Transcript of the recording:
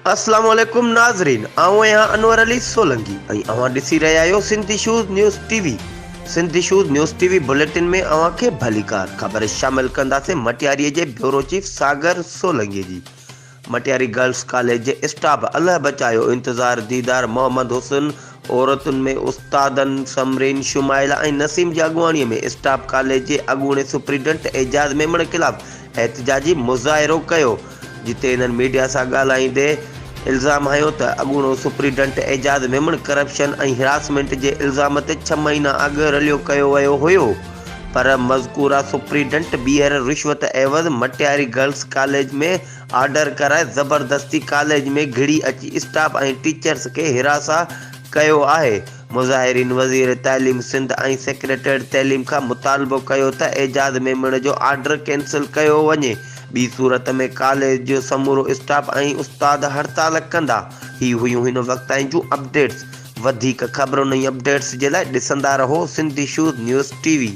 اسلام عليڪم ناظرين آئون آهيان انور علي سولنگي ۽ اوهان ڏسي رهيا آهيو Sindh issues news T V Sindh issues news T V bulletin ۾ اوهان کي ڀليڪار خبر شامل ڪنداسين مٽياري جي بيورو چيف ساگر سولنگي جي مٽياري گرلس ڪاليج جي اسٽاف الهه بچايو انتظار ديدار محمد حسن عورتن ۾ استادن ثمرين شمائله ۽ نسيم جي اڳواڻي ۾ اسٽاف ڪاليج جي اڳوڻي سپرنٽينڊنٽ اعجاز ميمڻ خلاف احتجاجي مظاهرو ڪيو جتي هنن ميڊيا سان ڳالهائيندي الزام هنيو ته اڳوڻو superintendent Ejaz Memon corruption ۽ harassment جي الزام تي ڇهه مهينا اڳ رليو ڪيو ويو هيو پر مذڪوره سپرنٽينڊنٽ ٻيهر رشوت عيوض مٽياري گرلس ڪاليج ۾ آرڊر ڪرائي زبردستي ڪاليج ۾ گهڙي اچي اسٽاف ۽ ٽيچرس کي هراسان ڪيو آهي. مظاهرين وزير تعليم سنڌ ۽ سيڪريٽريٽ تعليم کان مطالبو ڪيو ته اعجاز ميمڻ جو آرڊر ڪينسل ڪيو وڃي ٻي صورت ۾ ڪاليج جو سمورو اسٽاف ۽ استاد هڙتال ڪندا. هي هيون هن وقت تائين جون اپڊيٽس. وڌيڪ خبرن ۽ اپڊيٽس جي لاء ڏسندا رهو Sindh issues news T V.